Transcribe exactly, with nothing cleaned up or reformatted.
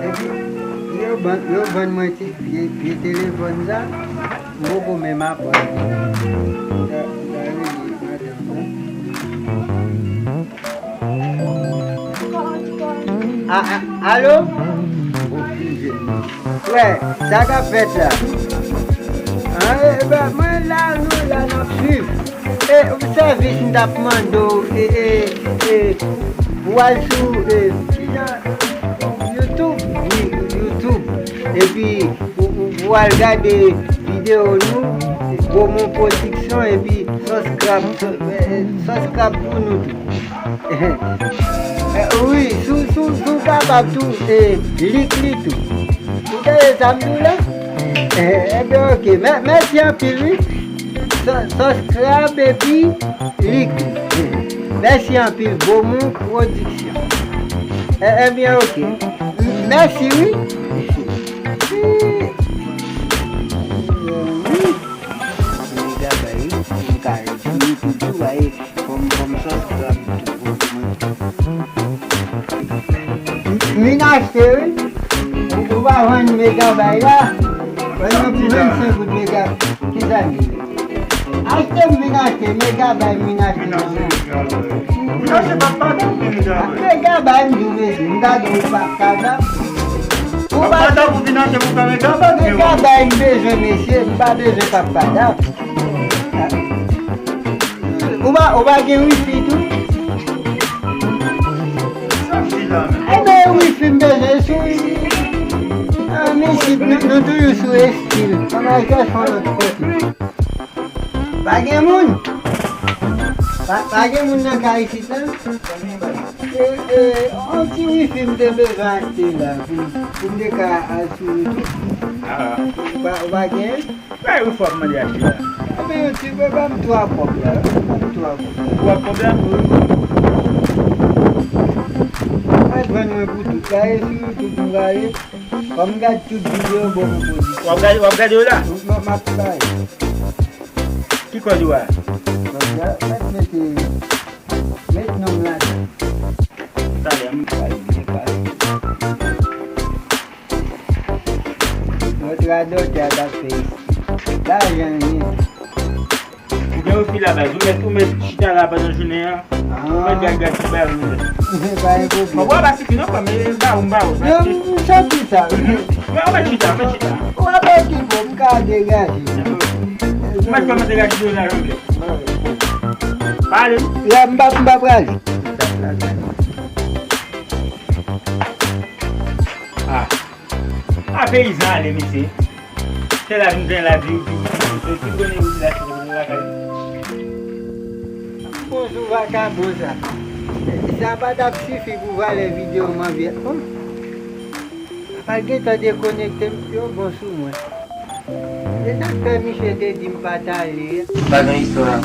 Epi, yo ban, yo vann mwen ti vye, vye telefòn sa, m poko menm aprann. M ta, m ta rele madanm mwen. A, a, alo? Frè, sa k ap fèt la? An, e, e, ben, mwen la, nou la, n ap swiv. E, sèvis m t ap mande w, e, e, e, pou w al sou, e, kijan, YouTube, wi, YouTube. Epi, ou, ou, ou al gade videyo nou, Beaumont Production, epi subscribe, e, e, subscribe pou nou tou. E, wi, si w, si w, si w kapab tou, e, like li tou. Ou tande sa m di w la? E, ebyen, oke. Mè-, mèsi anpil, wi. Sub-, subscribe epi like. Mèsi anpil, Beaumont Production. E, ebyen, oke. M-, mèsi, wi. Wi. Mega bay, wi. M ka di wi, toujou, bay. Fò m, fò m subscribe tou, fò m. M vin achte, wi. Ou, ou pa vann mega bay la? Vann mwen pou vennsenk goud mega. Kisa m di? Achte m vin achte, mega bay m vin achte. Vin achte, papa, mega bay. Mega bay m di w, mesye, m gade w pa kada. Ou pa pou vin achte pou fè mega bay. Mega bay m bezwen, mesye, m pa bezwen papa da. Ou pa, ou pa gen wifi tou? Ebyen, wifi m bezwen sou, ah, men si nou, nou toujou sou estil. Ann al chèche yon lòt kote. Pa gen moun? Pa, pa gen moun nan kay isit la? E, e, yon ti wifi m te bezwen achte la, pou, pou m te ka al sou YouTube. Ou pa, ou pa gen? Bay wi, fò ap mande achte la. Ebyen, yon ti bebe m twa kòb la, wi. M twa kòb. Twa kòb la? Wi. Mwen jwenn mwen pou tout. Gade sou YouTube, m gade. Fò m gade tout videyo, bon, bon, bon. W ap gade, w ap gade yo la? M, m, m ap gade. Ki kòd ou a? Kòd la, mèt mete, met non m ladan. Talè, m pale byen, pale. Mwen radòtè a t ap fè isi. Lajan, wi. Ou gen wifi la, baz. Ou mèt, ou mèt chita la pandan jounen an. Ou mèt gad, gad ti bagay ou mèt. Pa gen pwoblèm. Mwen pa siki non, frè m, e ba ou, m ba ou. Non, m santi sa. Mwen, ou mèt chita, ou mèt chita. Ou ap okipe, m ka degaje. Ou mèt kòmanse gad videyo la, jodi. Pale. Lè m pa, m pa prale. Ah. A peyizan ale, mesye. Se la vin gen la di, di, di, di, di, di, di, di, di, di, di, di, di, di, di, di. Bonjou, vakabon sa. Sa pa t ap sifi pou valè videyo m anvi. Oh. Apa l gentan dekonekte m, yo bon sou mwen. E sa k fè misye te di m pa t ale a? Pa gen istwa.